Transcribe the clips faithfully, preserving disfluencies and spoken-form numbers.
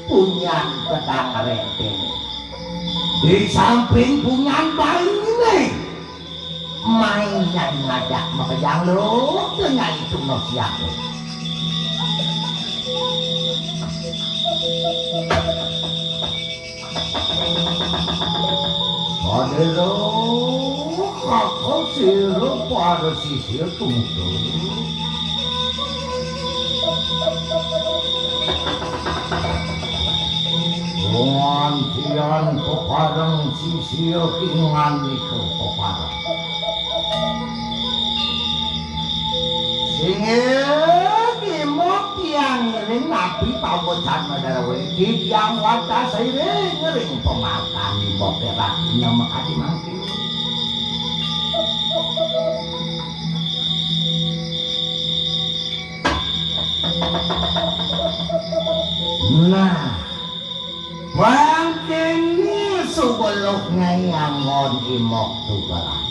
Punyan kedang renteng. Di samping punyan baine. Main nyai ngajak makejang lok, nyai tuna siap. Adelo, kaka sira para sisia tungkul. Wong tiang pepareng sisia kingan nika pepareng. Singgih imut tiang ngiring napi pawecana dawuh. Titiang wantah sairing ngiring pamartan imut perak nya makadi mangkin. Nah, mangkin suba lok nyai anggon imuk tugelan.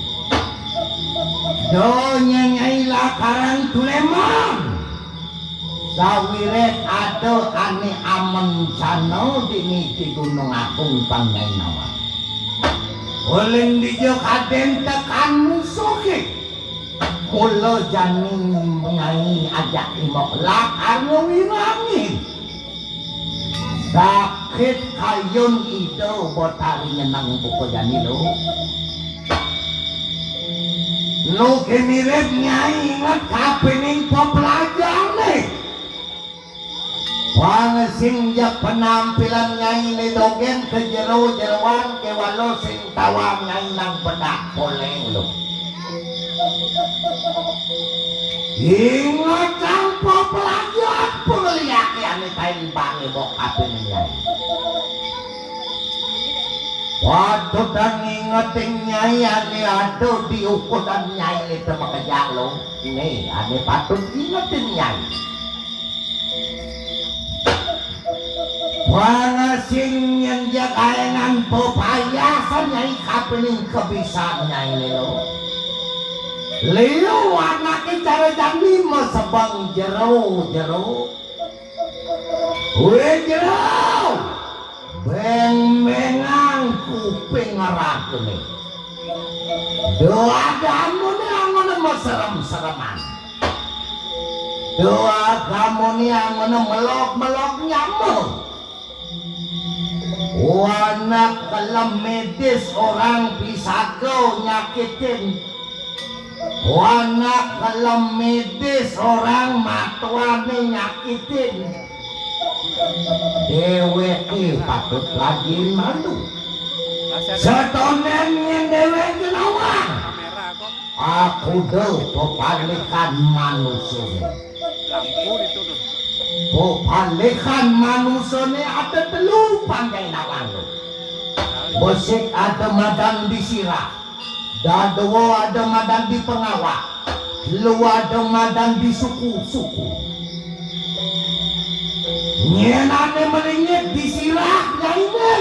Donya nyai lakaran tulemon. Sawiréh ada ané amencana dini di Gunung Agung pang nyai nawang. Uling dija kadén tekan musuhé. Mula jani nyai ajak imuk lakar ngwirangin. Sakit kayun Ida Betari nyeneng buka jani lo. Nu ké mirib nyai inget kapining pepelajahané. Pang sing ja penampilan nyai né dogén ka jero-jeroan kéwala sing tawang nyai nang bedak poléng lo. Ingetang pepelajahan pengliaké ané kain bangé bok kapining nyai. Patut ngingetin nyai ané ada di ukudan nyai né makejang lo. Né ané patut ingetin nyai. Pang sing nyén ja kaénan pepayasan nyai kapining kebisan nyai lo. Liu anaké cara jani masebeng jero-jero. Wé jero, béng-béngang kuping ngeragané. Doa gamuné anggoné maserem-sereman. Doa gamuné anggoné melog-melog nyama. Wanak kelem medis orang pisaga nyakitin. Wanak kelem medis orang matuané nyakitin. Déwéké patut lagi malu. Setonen yén déwéké nawang. Aku do pepalikan manusané. Pepalikan manusané ada telu pang nyai nawang. Besik ada madan di sirah. Dadua ada madan di pengawak. Telu ada madan di suku-suku. Nyén ané melingit di sirah nyai né.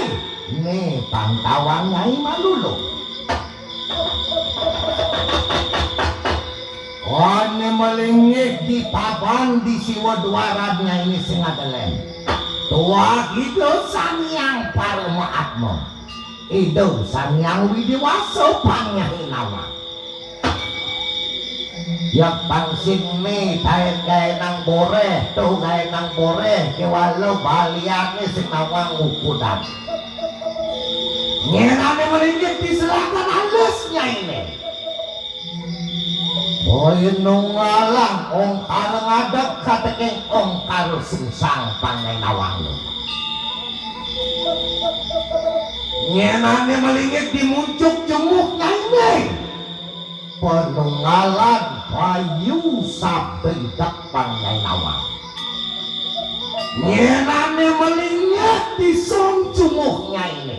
Né pang tawang nyai malu lo. Ané melingit di paban di siwa duaran nyai né sing ada lén. Tuah Ida Sang Hyang Parama Atma. Ida Sang Hyang Widi Wasa pang nyai nawang. Yak pang sing né taén gaé nang boréh, to gaé nang boréh, kéwala baliané sing nawang ukudan. Nyén ané melingit di selatan alus nyai né. Boya nunggalang ongkara ngadeg kateking ongkara sungsang pang nyai nawang lo. Nyén ané melingit di muncuk jumuh nyai né. Panunggalan bayu sabedek pang nyai nawang. Nyén ané melingit di song jumuh nyai né.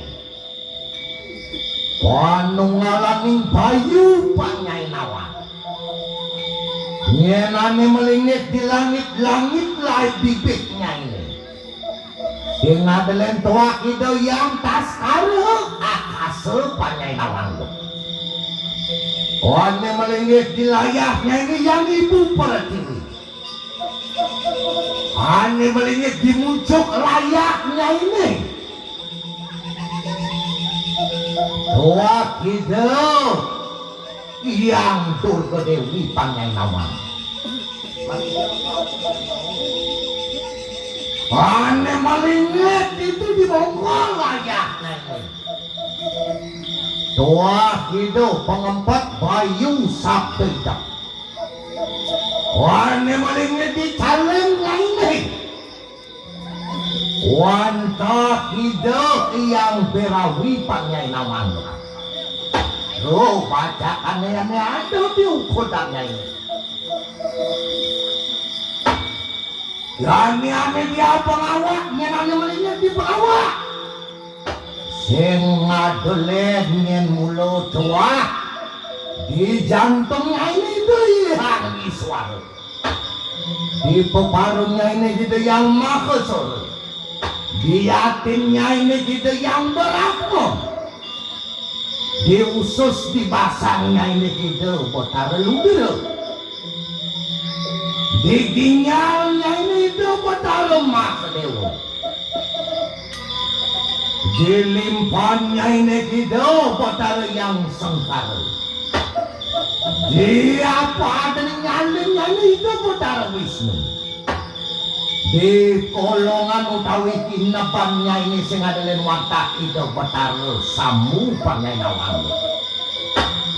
Panunggalaning bayu pang nyai nawang. Nyén ané melingit di langit-langit laé bibih nyai né. Sing ada lén Tuak Ida Hyang Taskara akasa pang nyai nawang. Ané melingit di layah nyai né Hyang Ibu Pertiwi. Ané melingit di muncuk layah Nyainé. Tuah Ida Hyang Durga Déwi Panyai Nawang. Ané malingit itu dibongkol wayahné. Tuah Ida Pangempet Bayu Sabda Ida. Ané malingit dicalem nyainé. Wantah Ida Hyang Bérawi Panyai Nawang. Roh bacakané ané ada di ukudan nyainé. Yén ané dia pangawak, yén ané malingit di pangawak. Sing ngadulén yén mula tuah. Di jantung nyainé Ida Hyang Iswara. Di peparung nyainé Ida Hyang Mahasura. Di atin nyainé Ida Hyang Brahma. Di usus di basang nyainé Ida Batara Ludra. Di ginjal nyainé Ida Batara Mahadéwa. Di limpan nyainé Ida Batara Hyang Sangkara. Di apa adané nyalin nyainé Ida Batara Wisnu. Di kolongan utawi kineban nyainé sing ada lén wantah Ida Batara Sambu Panyai Nawang.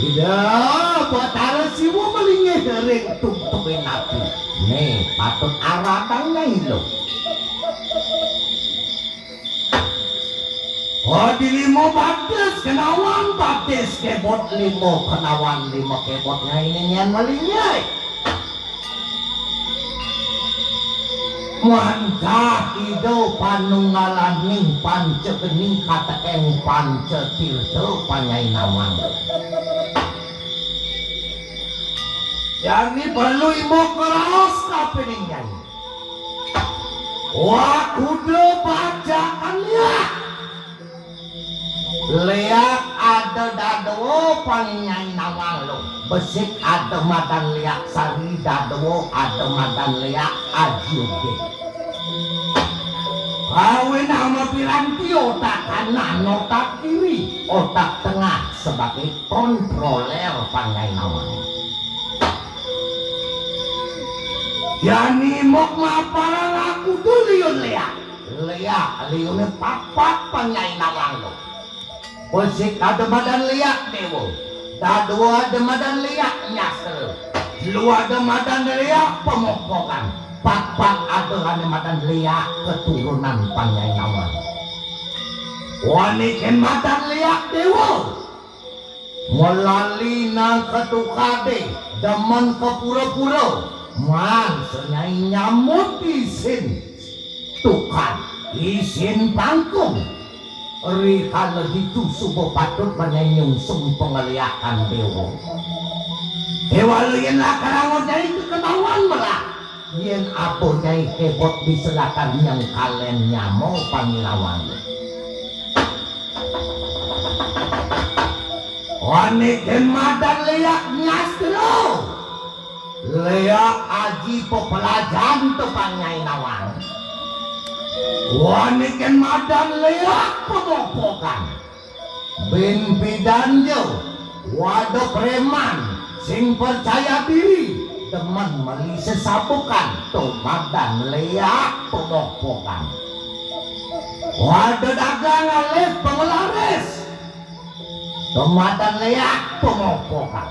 Ida Batara Siwa malinggih ring tungtunging ati. Né patut aradang nyai lo. Oh, di lima batis kenawan batis kebot lima kenawan lima kebot nyainé nyén malinggih. Wantah Ida panunggalaning panca geni katekeng panca tirta Panyai Nawang. Jani perlu imbok raos kapining nyai. Wah, kuda bacakan ya. Léak ada dadua Panyai Nawang lo. Besik ada madan Léak Sari, dadua ada madan Léak Aji Ugig. Awinah mapiranti otak kanan, otak kiri, otak tengah sebagai kontroler Panyai Nawang. Jani mok mapalang aku tu liun Léak. Léak, liuné papat Panyai Nawang lo. Besik ada madan Léak Déwa. Dadua ada madan Léak Nyastra. Telu ada madan Léak Pamokpokan. Papat ada ané madan Léak keturunan Panyai Nawang. Wané kén madan Léak Déwa. Malali nang ka tukadé, demen ka pura-pura, maan nyai nyambut isin tukad, isin pangkung. Rikala ditu suba patut Panyai nyungsung pangléakan déwa. Déwa lo yén lakar angon nyai kekenawan melah. Yén apa nyai kebot bisa lakar nyengkalen nyama Panyai Nawang. Wané kén madan Léak Nyastra. Léak aji pepelajahan tu Panyai Nawang. Wané kén madan Léak Pamokpokan. Bin pidan ja, wada préman, sing percaya diri, demen meli sesabukan, tu madan Léak Pamokpokan. Wada dagang ngalih panglaris, tu madan Léak Pamokpokan.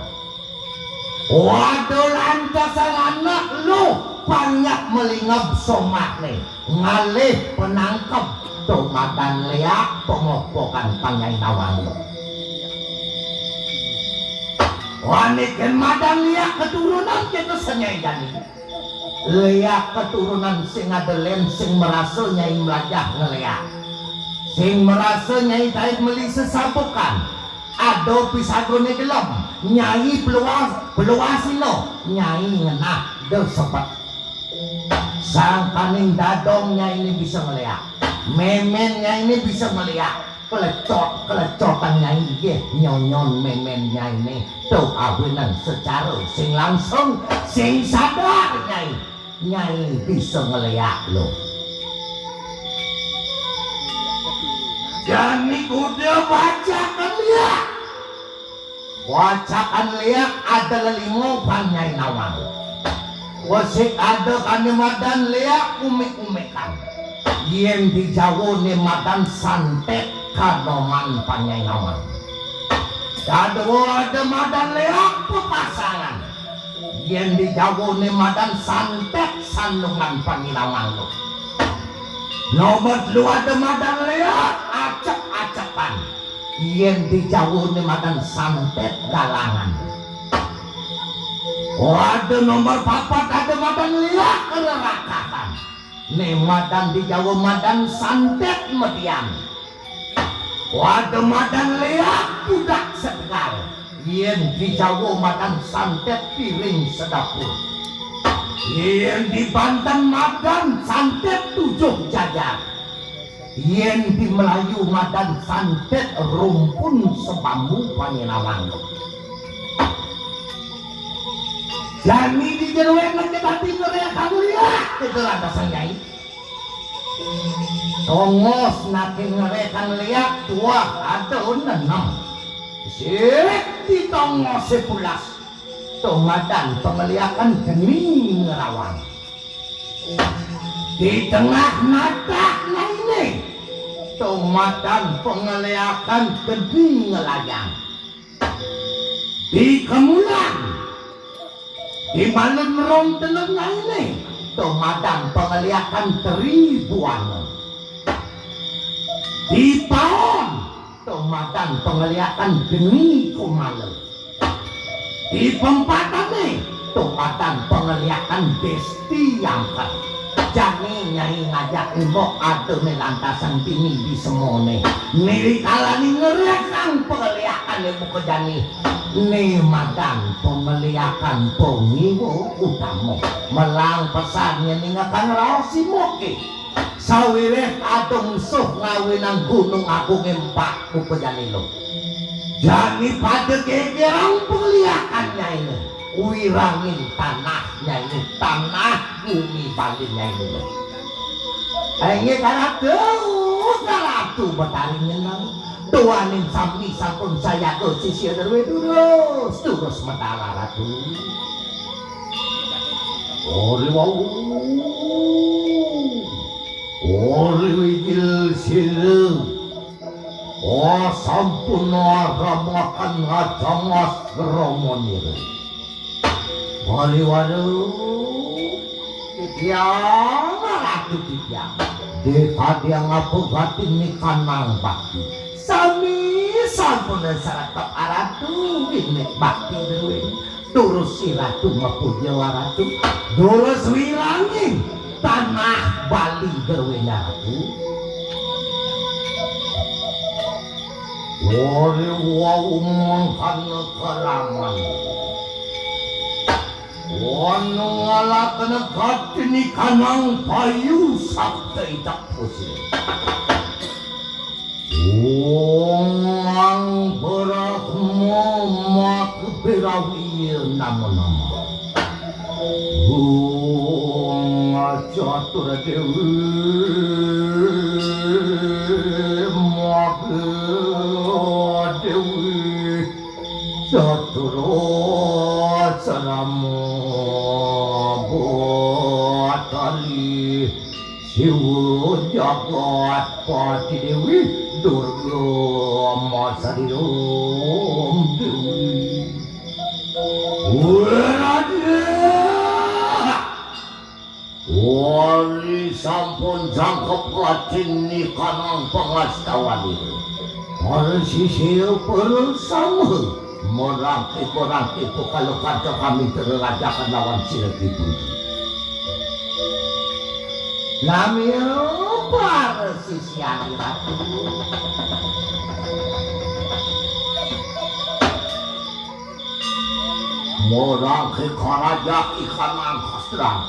Wada lantas anak lu panjak melingeb somahné, ngalih penangkeb, tu madan Léak Pamokpokan Panyai Nawang. Wané kén madan Léak keturunan kita senyai jani. Léak keturunan sing ada lén sing merasa nyai melajah ngeléak. Sing merasa nyai dait meli sesabukan. Ada pisagané gelem, nyai peluas, peluasina, nyai ngenah da sepet. Sangkaning dadong nyainé bisa ngeléak, mémén nyainé bisa ngeléak, klecot-klecotan nyai nggih nyonyon mémén nyainé, tu awinan secara sing langsung, sing sadar nyai, nyai bisa ngeléak lo. Jani kuda bacakan liak. Bacakan liak ada lelima panyai nawang. Wesik ada kane madan liak umik-umikan. Yen di Jawa ne madan santet kanoman panyai nawang. Dadua ada madan liak pepasangan. Yen di Jawa ne madan santet sandungan panyai nawang lo. Nomor telu ada madan liak acep-acepan. Yen di Jawa ne madan santet galangan. Ada nomor papat ada madan liak rerakahan. Ne madan di Jawa madan santet median. Ada madan liak budak setegal. Yen di Jawa madan santet piring sedapur. Yen di Banten madan santet tujuh jajar. Yen di Melayu madan santet rumpun sebambu panyai nawang. Jani di jeroen nang dadi ngerekan liak, itu lantas sang nyai. Tongos nake ngerekan liak tuah ada nenem. Sik di tongos sepulas. Tomadan pengeliakan geni ngerawang. Di tengah natah naine. Tomadan pengeliakan geni ngelayang. Di kemulan. Di malun rong telung naine. Tomadan pengeliakan teri buana. Di paon. Tomadan pengeliakan geni kumala. Di pempatane, tomadan pengeliakan desti yangker. Jani nyai ngajak embok ada ne lantasan bini di semone. Niri kalani ngerekang pengeliakan ne buka jani. Ne madan pengeliakan pengiwa utama. Melang pesan nyeni ngekang raos simoke. Sawiréh ada musuh ngawinang Gunung Agung empat buka jani lo. Jani pada gegerang pengeliakan nyaine. Wirangin tanah nyaine, tanah bumi Bali nyaine lo. Inggih karatu, karatu betari nyeneng. Tuaning sami sampun sayaga sisia derwe durus, durus medal ratu. Ori wau. Ori wijil sira. Oh, sampun aramakan ngajangas ramanira. Ori waru. Titiang ratu titiang. Dekadiang apa gatin nikanang bakti. Sami sampun sarekep aratu winik bakti druwin. Durus iratu mapuja waratu. Durus wirangin tanah Bali druwin aratu. Wari wau mangkana keraman. Wanu ngalakana gatini kanang payu sabda idak pusi. Ong ang Brahma Magabirawiya nama-nama. Ong Catur Dewi Maga Dewi Catur Salama Batali. Siwa Jagat Pati Dewi Durga Masari Rom Dewi. Waraja! Wali sampun jangkep latin nikanang pangastawanira. Para sisia, para sangha, merangkep-merangkep kalokan kakami tererajakan lawan sira dipuji. Nami para sisia Ratu. Murang karaja ikanang kastrang.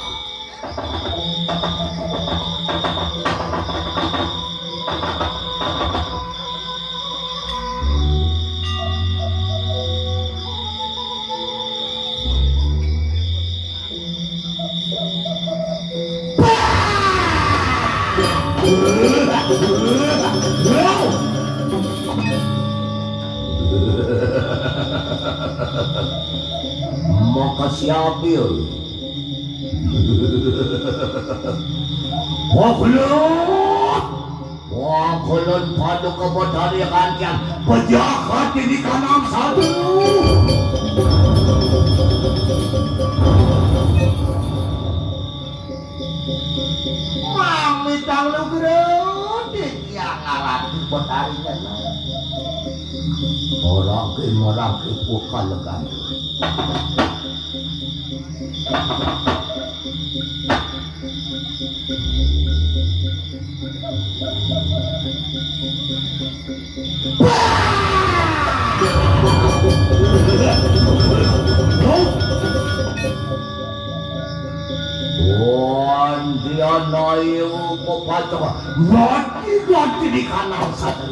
Makasih, Abil. Wah, kulit. Wah, kulun Paduka Betari kantian pejahat ini kanang satu. Mamitang lu gerodi tiang ngarati Betari nyana. Orang ke, orang ke, bukan legan. Wan dia nayu ko patok. Mati, mati di kanal satu.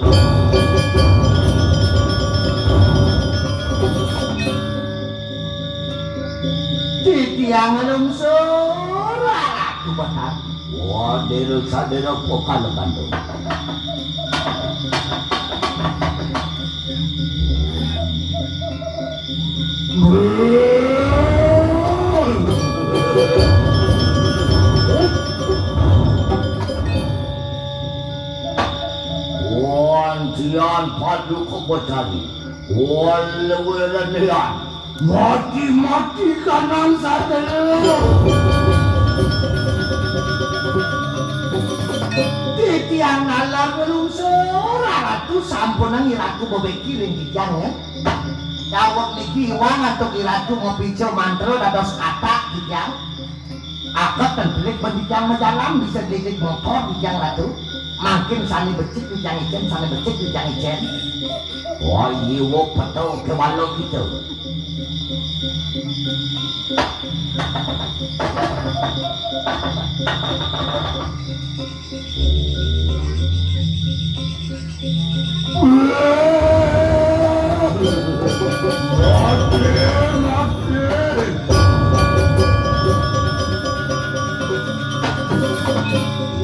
Titiang lungsur, Ratu Betari. Wah, dero sadero pokal kandung. Wan jian Paduka Betari. Wan leweran lian. Mati-mati kanang sadero. Titiang nalar nglungsur, Ratu, sampunang iraku bebeki ring titiang, ya. Daweg niki iwang antuk iraku mapica mantra dados katak titiang. Akat ten pelik ben titiang majalan bisa dililit motor titiang, Ratu. Mangkin sane becik titiang icen, sane becik titiang icen. Wah, iwuk peto kewala kita.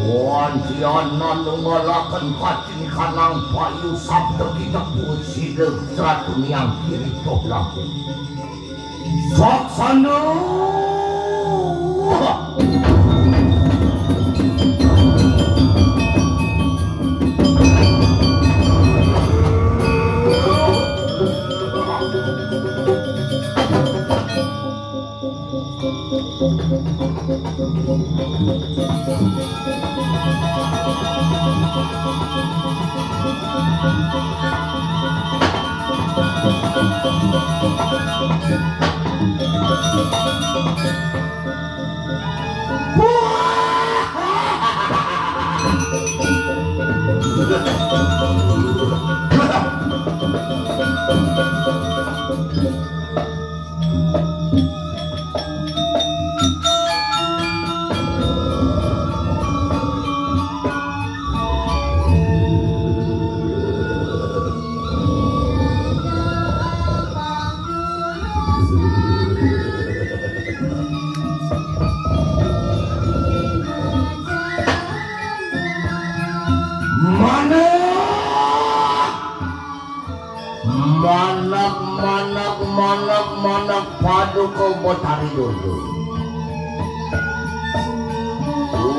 Wan sianan nunggalaken kaci kanang payu sabda kita puji sira sratuniang kiri toh langkung. Saksana. Manah! Maneg, maneg, maneg, maneg Paduka Betari Durga.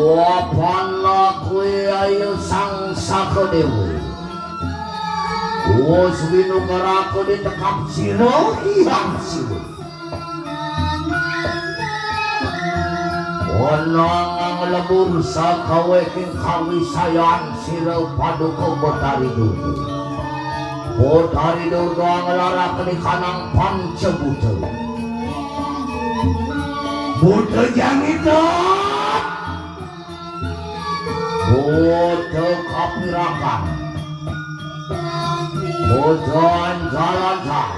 Wapana kuwi ayu Sang Sakadewa. Wus winugraha ditekap sira Hyang Siwa. Onang nglebur sakaweking kawisayan sira Paduka Betari Durga. Betari Durga nglaraken ikanang pancabuta. Buta jangita. Buta kapirakan. Buta anjalanjal.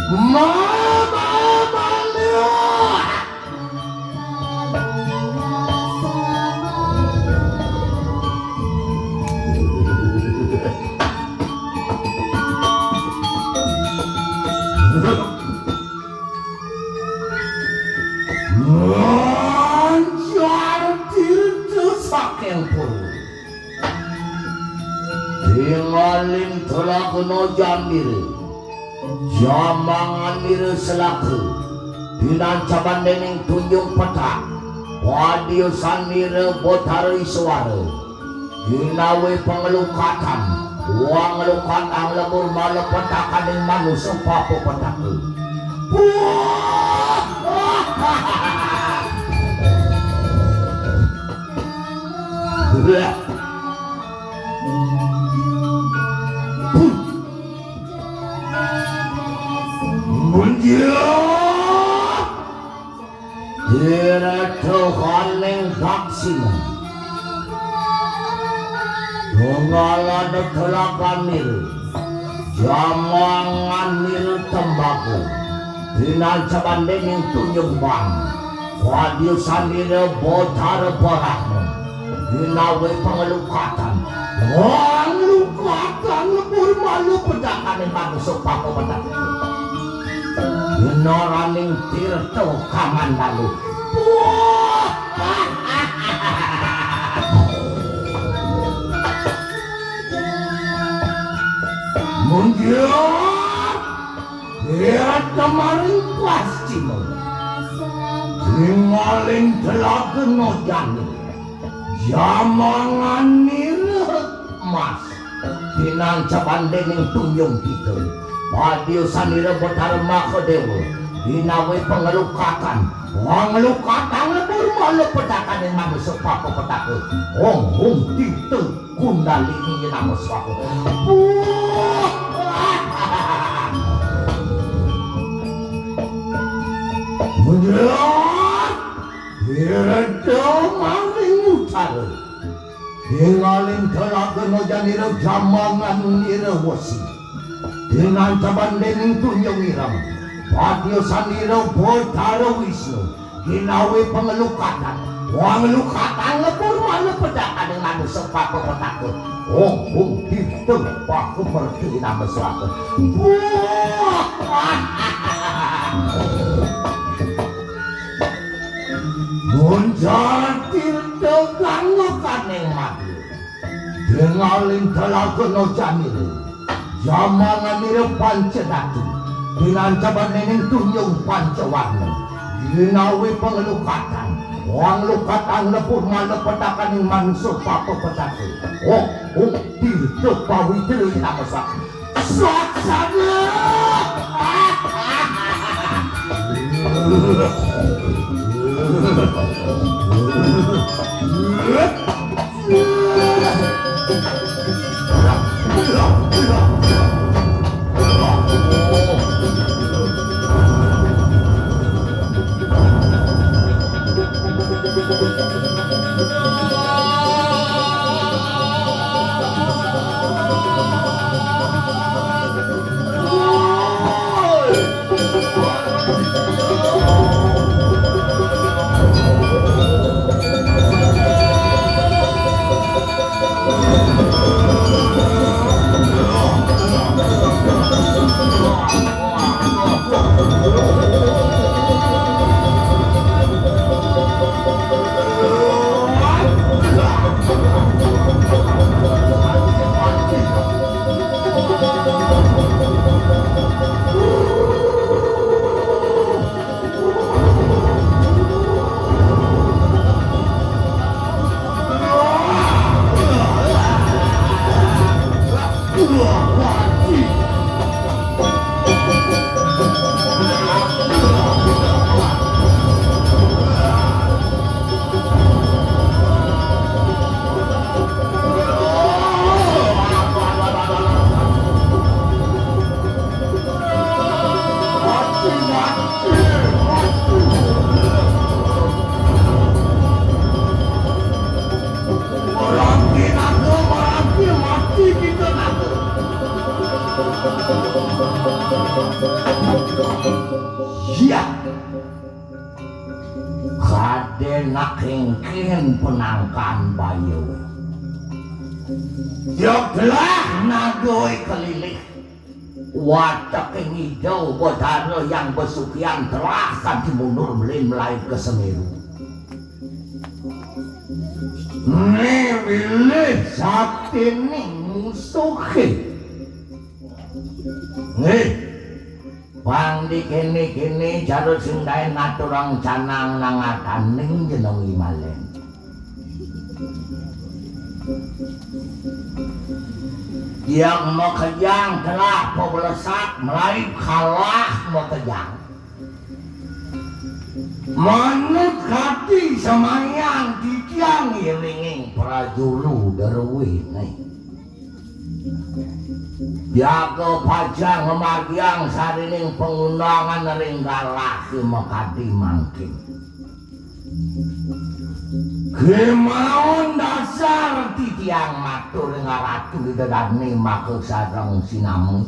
Mama Malia. Lancar tirta saking Purwa. Tingalin telaga no jamire, jamanganire selaka, pinancaban dening tunjung petak, padiosanire Batara Iswara, ginawe panglukatan, wong lukatan lebur malepetakaning manusa papa petaka. Puah! Munjul! Diratuhaning daksina. Tunggalana telaganira, jamanganira tembaga, pinancaban dening tunjung bang, padiosanira Batara Brahma, ginawe panglukatan, panglukatan lebur malepetakaning manusa papa petaka. Ginawaning tirta kamandalu. Puah! Munjul! Tirta maring pascima. Tingalin telaga no jani, jamanganira mas, pinancaban dening tunjung kita, padiosanira Batara Mahadéwa, ginawe panglukatan, panglukatan lebur malepetakaning manusa papa petaka. Ong, ong, tirta Kundalini Namo Swaha. Puah! Munjul! Tirta maring utara. Tingalin telaga no janira jamanganira wesi. Pinancaban dening tunjung ireng, padiosanira Batara Wisnu, ginawe panglukatan, panglukatan lebur malepetakaning manusa papa petaka. Ong, ong, tirta pakumerti Namo Swaha. Puah! Munjul tirta ganggokaning madya. Tingalin telaga no janira, jamanganira Pancadhatu, pinancaban dening tunjung Pancawarna, ginawe panglukatan, panglukatan lebur malepetakaning manusa papa petaka. Ong, ong, tirta pawitra Namo Swaha. Saksana! Iya. Kadén nak kéngkén penangkan bayu. Yoglah nagoy kelilih. Wateking Ida Batara Hyang Besukian telah kanti mundur melin melaib ka Semeru. Né milih saktining musuhé. Nggih. Pang dikéné-kéné jero sing kaé ngaturang canang nang adaning jeneng Imalén. Yang makejang telah pebelesak, melayu kalah makejang. Manut kati samayan titiang iringing prajulu druéné. Jaga pacang ngamargiang sarining pangundangan ring galahé makadi mangkin. Kémaon dasar titiang matur ring Ratu Ida Dané maka sareng sinami.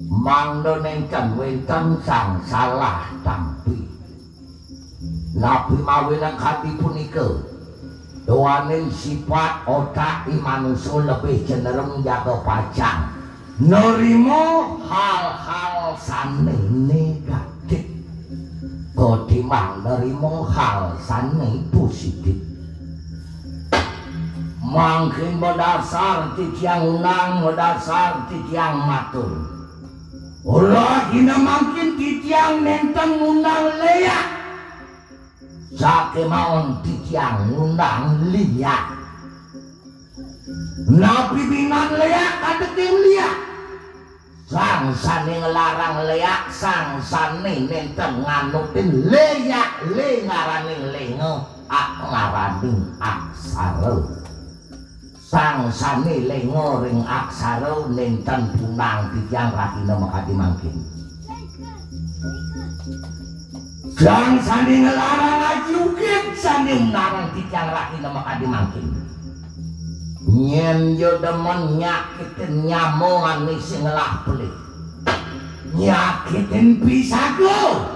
Mangda nénten wénten sang salah tampi. Napi mawinan kadi punika? Duaning sipat otak i manusa lebih cenderung jaga pacang nerima hal-hal sané negatif. Ketimbang nerima hal sané positif. Mangkin madasar titiang undang, madasar titiang matur. Rahina mangkin titiang nénten ngundang léak. Sakémaon titiang ngundang léak. Napi binan léak kateking léak? Sang sané nglarang léak, sang sané nénten nganutin léak, lé ngaraning lénga, ak ngaraning aksara. Sang sané lénga ring aksara nénten punang titiang rahina makadi mangkin. Sang sané nglarang aji ugit, sané undangan titiang rahina makadi mangkin. Nyén ja demen nyakitin nyama ané sing ngelah pelih. Nyakitin pisaga.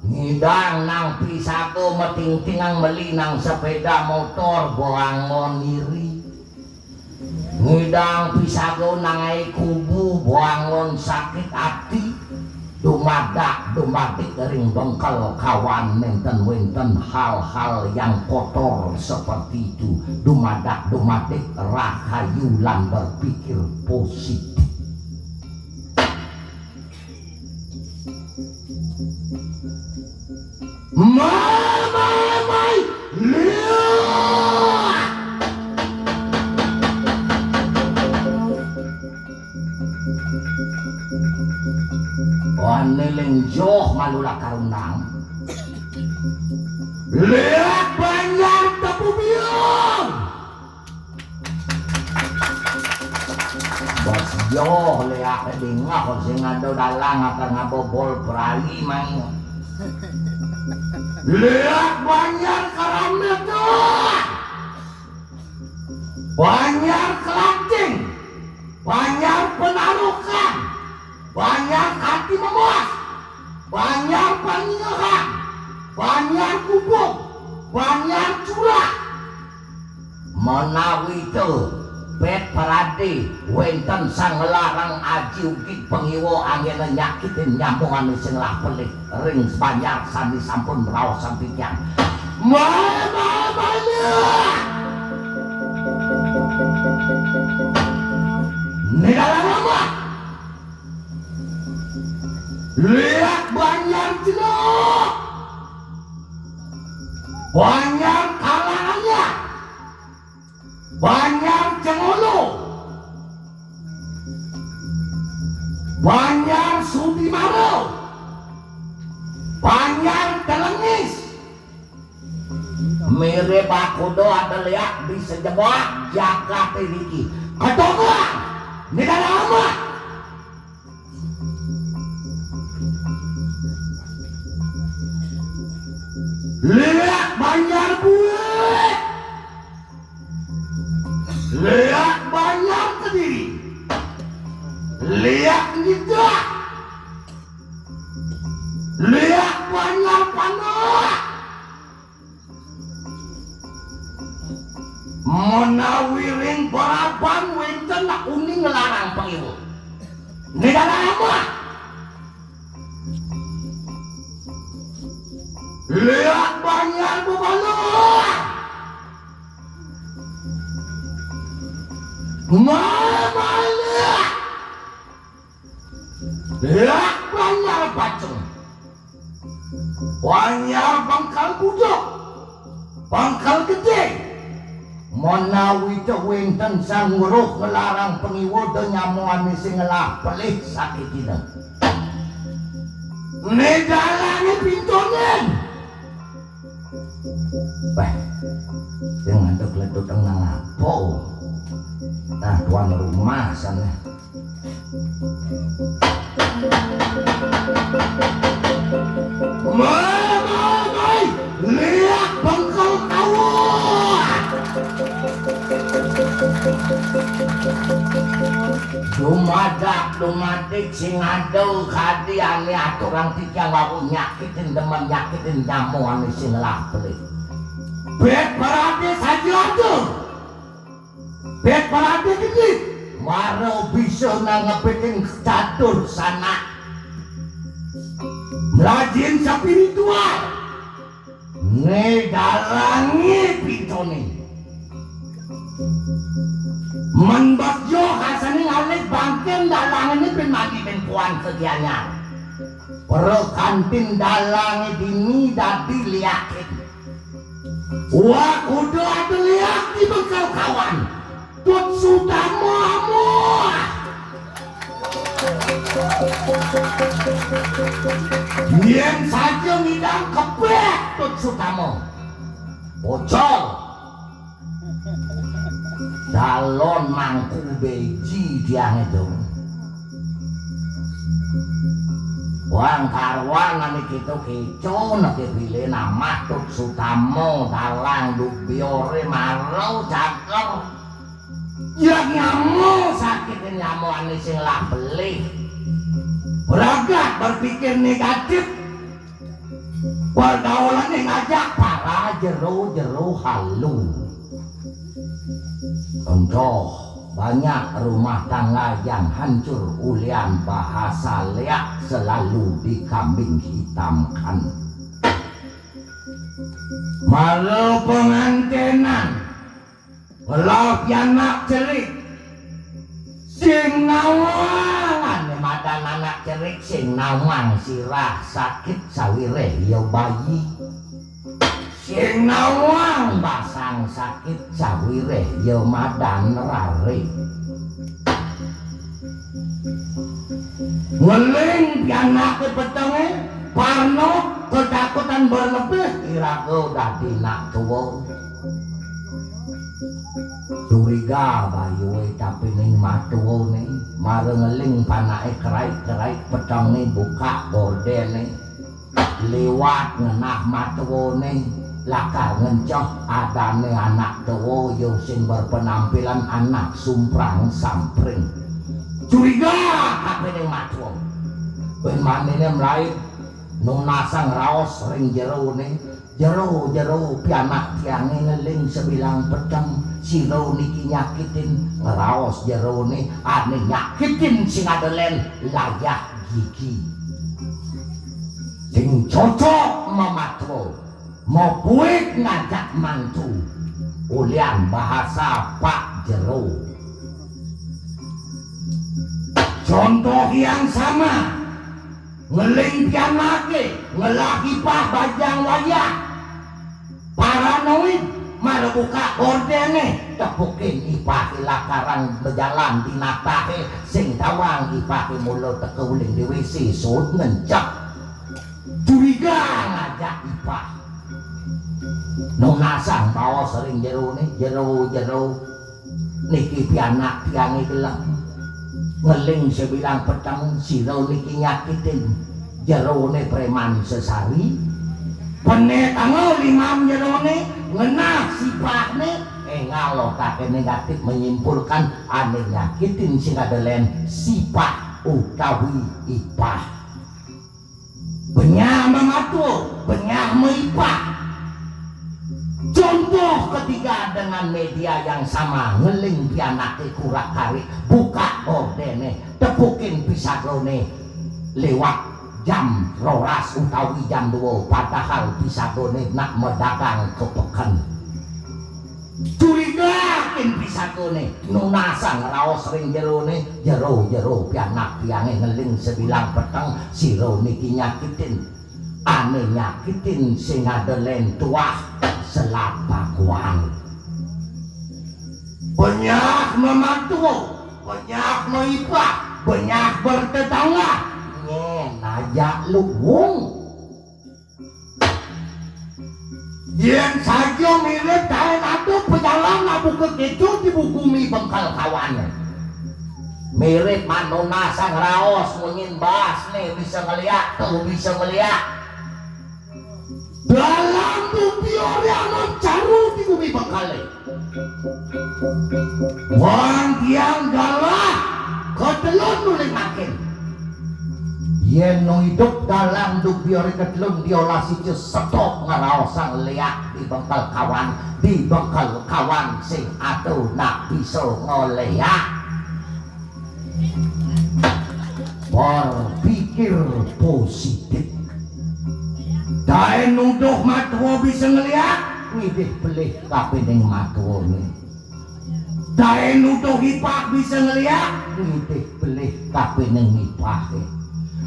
Ngidang nang pisaga matingtingang meli nang sepéda motor, bangon iri. Ngidang pisaga nang ai kubu, bangun sakit ati, dumadak dumadik ring bengkel kawan nénten wénten hal-hal yang kotor seperti itu, dumadak dumadik rahayu lan berpikir positif. Mai, mai, mai, liak. Ané ling joh malu lakar undang. Liak Banjar Tebu Biung. Bos joh léaké dingeh sing ada dalang akar ngabobol perai mai. Léak Banjar Kerametan. Banjar Kelanting. Banjar Penarukan. Banjar Kanti Memuas. Banjar Paningehan. Banjar Gubuk. Banjar Curah. Menawi té, Pét Paradé, wénten sang nglarang aji ugit pangiwa anggéna nyakitin nyama ané sing ngelah pelih ring Banjar sané sampun raosan titiang. Mai, mai, mai, liak. Né dalang apa? Liak Banjar Ciluk. Banjar Kalanganyar. Banjar Cengolo, Banjar Sudimara, Banjar Telengis. Mirip akuda ada léak di sajebag jagaté niki. Ketoprak, né dalang apa? Léak Banjar Buik. Léak Banjar Kediri. Léak Ngidah. Léak Banjar Pandak. Menawi ring Baraban wénten uning nglarang pangiwa. Né dalang apa? Léak Banjar Bebaluh. Mamalia. Lak banjar pacung. Banjar bangkal budok. Bangkal gedé. Menawi wénten sang weruh nglarang pangiwa, da nyamuané sing ngelah pelih sakitina. Né dalangé pintonin. Béh, sing ngadeg letut nang apa? Nah, tuan rumah sana. Mai, mai, mai, liak bengkel kawat. Dumadak, dumadik, sing ada kadi ané aturang titiang wau nyakitin, demen nyakitin nyamuané sing ngelah pelih. Bét parade saja ada. Bét parade gedé. Mara bisa nangepitin catur sanak. Mrajin spiritual. Né dalangé pintoné. Men bagja asané ngalih bangkén dalangé pin mandi pin puan ka Gianyar. Prakantin dalangé dini dadi liakin. Wah, kudu ada liak di bengkel kawan. Tut Sutama amuah. Yén saja ngidang kepek Tut Sutama. Bocor. Dalon mangku beji tiang itu. Wang karuan ané kéto kéco neké bilih namah Tut Sutama dalang dubioré marau cager. Ya nyamu sakit nyamu ané sing lah belih. Beragat berpikir negatif. Pergaulané ngajak para jero-jero halu. Contoh, banyak rumah tangga yang hancur ulian bahasa leak selalu dikambing hitamkan. Mara pengantenan, ngelah pianak cerik. Sing nawang, ané madan anak cerik, sing nawang sirah sakit sawiréh ya bayi. Sing nawang basang sakit sawiréh ya madan raré. Ngeling pianaké petengé, parno ketakutan berlebih, iraga dadi nak tua. Curiga bayué tapi ning matuwané, mara ngeling panaké kerait-kerait petengé buka gordéné. Liwat ngenah matuwané, lakar ngenceh adané anak tuwa ya sing berpenampilan anak sumprang-sampring. Curiga tapi ning matuwa. Bén maniné mlaib nunasang raos ring jeroné, "Jero, jero, pianak tiangé ngeling sabilang peteng, sira niki nyakitin." Ngraos jeroné, ané nyakitin sing ada lén layah gigi. Sing cocok mamatwa, mabuik ngajak mantu. Ulian bahasa Pak Jero. Contoh yang sama, ngeling pianaké, ngelah ipah bajang wayah. Paranoid, mara buka gordéné, tepukin ipahé lakaran bejalan di natahé, sing tawang ipahé mula teka uling di W C, suud ngencep. Curiga ngajak ipah. Nunasang baos ring jeroné, "Jero, jero. Niki pianak tiangé gelem. Ngeling sabilang peteng, sira niki nyakitin." Jeroné préman sesari. Pené tanggal limam jeroné, ngenah sipahné, énggal otaké negatif menyimpulkan ané nyakitin sing ada lén sipah utawi ipah. Benyah mamatua, benyah maipah. Contoh ketiga dengan media yang sama, ngeling pianaké kurak-karik, buka gordéné, tepukin pisagané liwat jam roras utawi jam dua, padahal pisagané nak madagang ka peken. Curigain pisagané. Aku ne nunasang raos ring jerone, jero-jero pianak tiange ngeling sebilang peteng, sira niki nyakitin. Ane nyakitin sing ada len tuah selat pakuan. Banyak mematua, banyak maipah, banyak bertetangga. Nyen aja luwung. Yen saja mirip kain aduh pejalan abuka kecut di gumi bengkal kawane. Mirip manuna sang raos munyin bahas ne bisa ngeliak, tuh bisa ngeliak. Dalam dubiore anak caru di gumi bengkale. Wong tiang galah ketelun nuling makin. Yen nu idup dalam dubiore ketelun diolah siji setok ngeraosang liak di bengkel kawan, di bengkel kawan sing ado nak bisa ngoleak. Berpikir positif. Dae nuduh matua bisa ngeliak, ngidih pelih kapining matuane. Dae nuduh ipah bisa ngeliak, ngidih pelih kapining ipahe.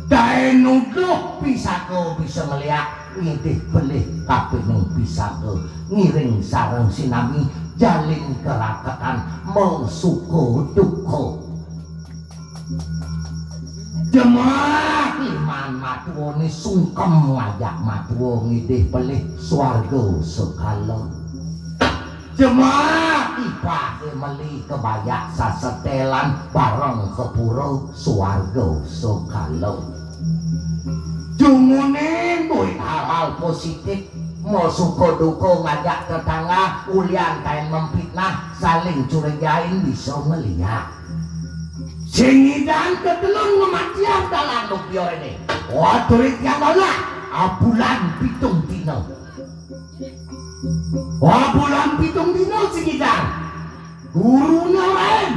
Dae nuduh pisaka bisa ngeliak, ngidih pelih kapining pisaka. Ngiring sareng sinami jalin keraketan masuka duka. Jemak liman matuane sungkem ngajak matua ngidih pelih swarga sekala. Jemak ipahe meli kebayak sasetelan bareng ke pura swarga sekala. Jumunin buin hal-hal positif, mau suka duka ngajak tetangga, ulian kain memfitnah, saling curigain bisa ngeliat. Sing ngidan ketelun ngematian dalam lupior ini. Wah, turit yang Allah, abulan pitung dina. Wah, bulan pitung dina sing ngidan. Gurune lain.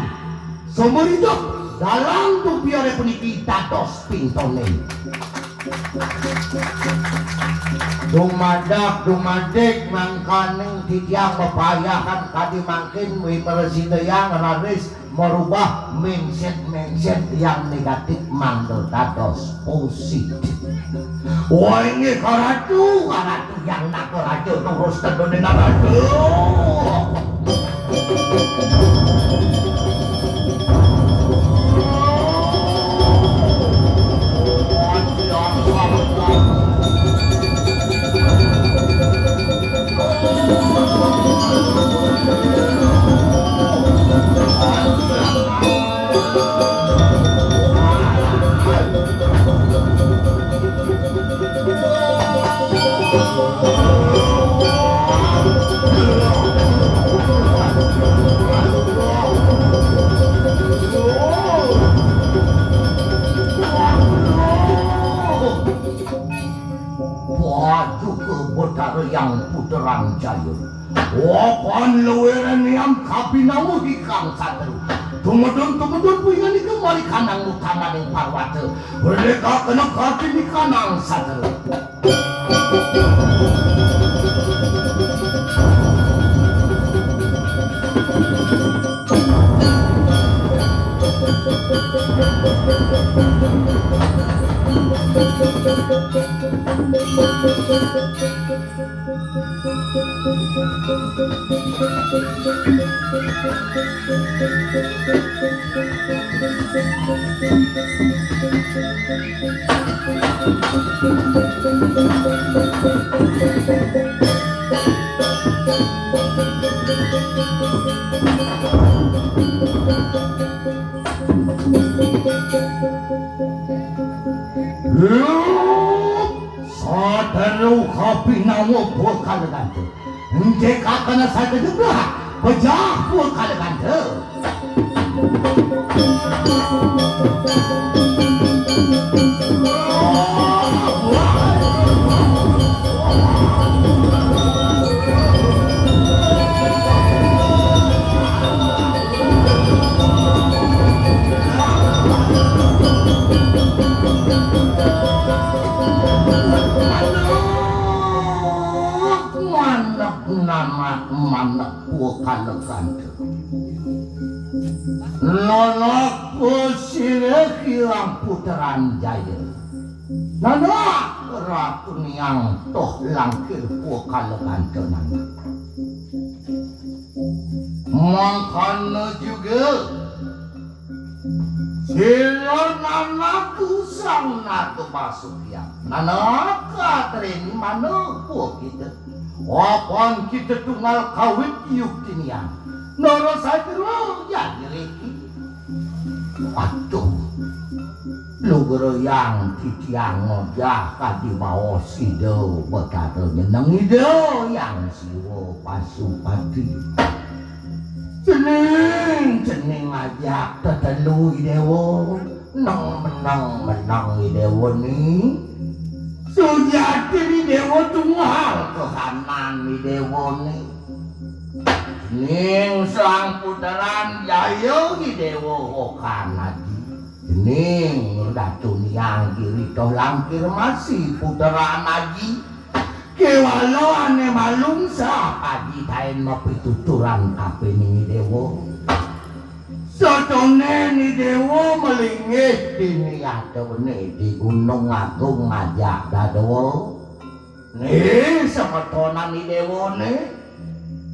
Seumur hidup dalam lupiore puniki dados pintone. Dumadak dumadik mangkaning titiang pepayahan kadi mangkin wipresidayang raris merubah mindset-mindset yang negatif mangda dados positif. Wah, inggih karatu, karatu yang naga raja terus tedunin karatu. Paduka Betara Hyang Puterang Jaya. Wapan luwiran yang kapinawu ikang sateru. Tumedun-tumedun puingan iku mari kanang utamaning parwata. Merdeka kena kartini kanang sateru. Sateru kapinawa bakal ganta. Ndikakana sakedebrah, pejah bakal ganta. Manuk, manuk, nanak, manuk, bakal ganta. Nanak sira kirang putran jaya. Nanak Ratu Niang toh langkir pua kala gantenan. Mangkana juga sira nanak usang naga basukian. Nanak katrin mana pua kita. Wapan kita tunggal kawit yuk tinian. Nara satru ya diriki. Aduh. Lugra yang titiang ngojah kadi baos ida betara nyeneng ida yang siwa pasupati. Cening, cening ajak tetelu i dewa. Neng menang, menang i dewa ni. Sujati i dewa tunggal kehanan i dewa ni. Ning sang puteran jaya i dewa hokan aji. Ning Ratu Niang Giri toh langkir masih puteran aji. Kewala ane malung sa aji tain mapituturan kapining i dewa. Satone ni dewa melinggih dini atone di Gunung Agung ngajak dadua. Nih, semetonan i dewa nih.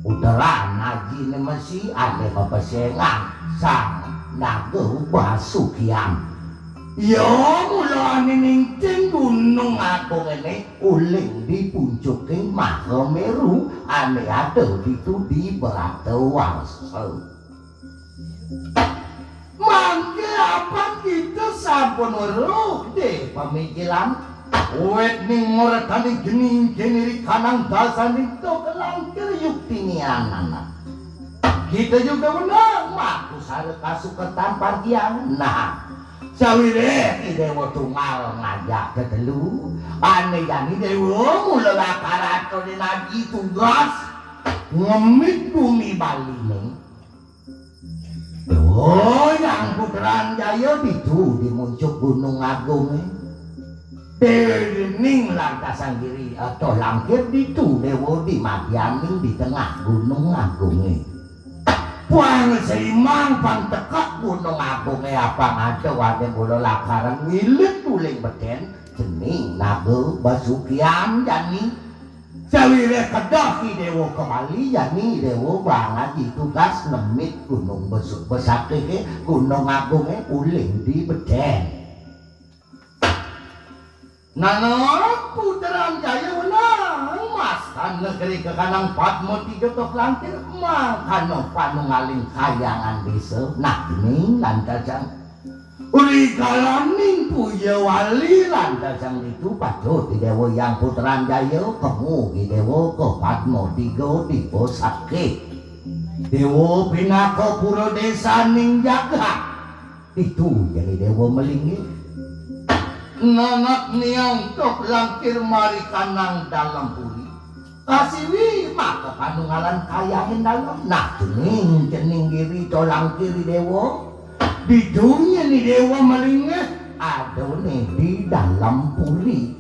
Uteran ajine mesi ane mapesengan sang naga basukian. Ya, mula ane ningting Gunung Agung ene uling di puncuking Mahameru ane ada ditu di Bratawangsa. Mangke apan kita sampun weruh de pamikiran. Wit ning muretaning geni-geni ri kanang dasaning to kelangkir yukti nianana. Kita juga menang maku sare kasuketan pargian. Nah, sawire i dewa tunggal ngajak tetelu. Ane jani dewa mula lakar atone nagi tugas ngemit bumi Bali ne. Duh, Yang Putran Jaya ditu di muncuk Gunung Agunge. Dening lantas anggiri atoh langkir ditu dewa di madyaning di tengah Gunung Agunge. Puang seimang pang tekek Gunung Agunge apang ada wane mula lakaran ngilit uling beden dening naga basukian jani. Sawire kedah i dewa kembali, jani dewa bang aji tugas nemit gunung besuk besakike, Gunung Agunge uling di beden. Nana Putran Jaya wenang mastan negeri kekanang Padma Tiga tok langkir, mangkana panunggaling kayangan desa. Nah, ini lantasan Uli kalaning puja wali lantasan ditu patut i dewa Yang Putran Jaya kemu i dewa ke Padma Tiga dipa sakit. Dewa pinaka pura desaning jagat. Ditu jani dewa melinggih. Nanak niang tok langkir mari kanang dalam puri. Kasiwi maka panunggalan kayange dalem. Nah, cening, cening giri to langkir i dewa. Di dunya ni dewa melinggih, adone di dalam puri.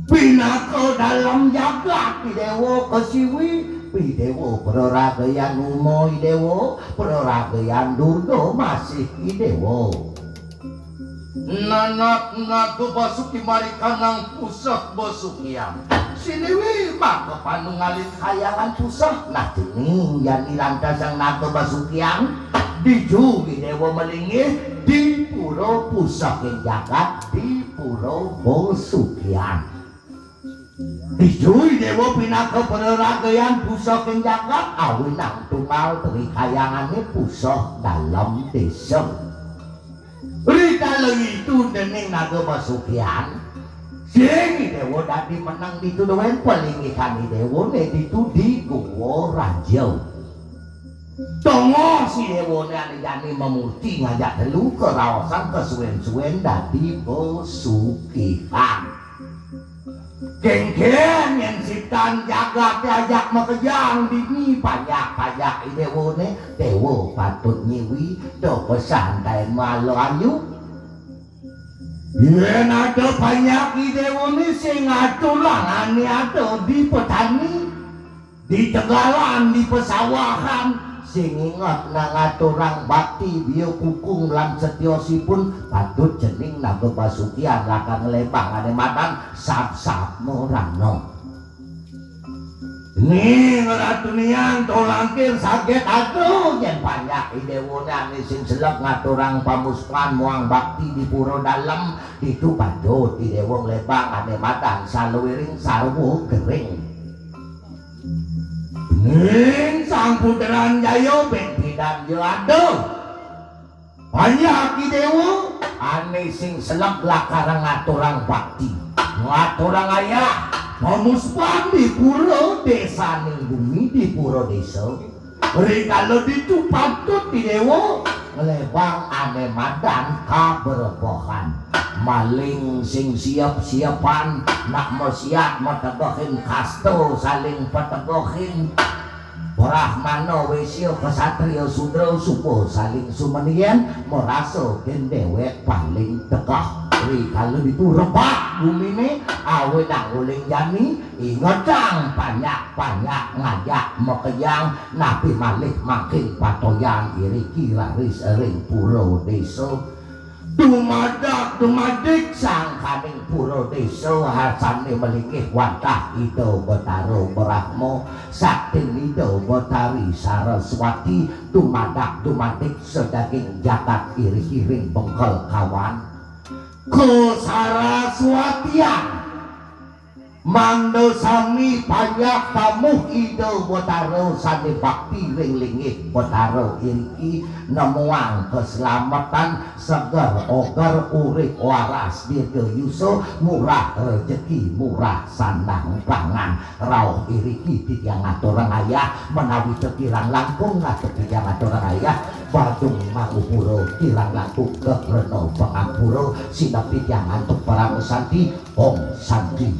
Pinaka dalam jagat i dewa kasiwi, i dewa praragayan Uma i dewa, praragayan Durga masih i dewa. Nanak naga basuki mari kanang puseh basukian. Siniwi maka panunggaling kayangan puseh. Nah, cening jani lantasan naga basukian. Ditu i dewa melinggih di pura pusehing jagat di pura basukian. Ditu i dewa pinaka praragayan pusehing jagat, awinang tunggal tri kayangane puseh dalem desa. Rikala itu dening naga basukian, sing i dewa dadi meneng ditu doen, palinggihan i dewane ditu di Goa Raja. Tongos i dewane ane jani mamurti ngajak telu karaosan kasuwen-suwen dadi basukian. Kengken yen sitan jagate ajak makejang dini panjak-panjak i dewane, dewa patut nyiwi, do pesan taen malo ayu. Yen ada panjak i dewane sing aturang ane ada di petani, di tegalan, di pesawahan, Sing inget nang aturang bakti biya kukung lan setiosipun patut jening naga basukian lakar nglebang ané madan sab-sab morana. Ning Ratu Nian tolangkir saget aduh yén panjak idéwané ané sing selek ngaturang pamuspan muang bakti di pura dalem, ditu patut idéwa nglebang ané madan saluwiring sarwa gering. Ning Sang Putran Jaya ben pidan ya aduh. Panjak idéwa ané sing selek lakar ngaturang bakti, ngaturang ayah, mamuspan di pura désaning bumi di pura désa. Rikala ditu patut idéwa nglebang ané madan kabrebehan. Maling sing siep-siepan, nak masiat mategehin kasta saling pategehin. Brahmana Wésya Ksatria Sudra suba saling sumendian, marasa yén déwék paling tegeh. Rikala ditu rebak guminé, awinang uling jani, ingetang panjak-panjak ngajak makejang, napi malih mangkin patoyan iriki raris ring pura désa. Dumadak dumadik sangkaning pura désa asané malinggih wantah Ida Betara Brahma, saktin Ida Betari Saraswati, dumadak dumadik sadaging jagat iriki ring bengkel kawan. Kasaraswatian. Mangda sami panjak tamuh Ida Betara sané bakti ring linggih Betara iriki, nemuang kaslametan, seger oger, urip waras, dirgayusa, murah rejeki, murah sandang pangan. Rauh iriki titiang ngaturang ayah, menawi ta kirang langkung ngatur titiang ngaturang ayah, badung mangupura, kirang langkung kakrana pangampura, sineb titiang antuk parama santi. Om Santi,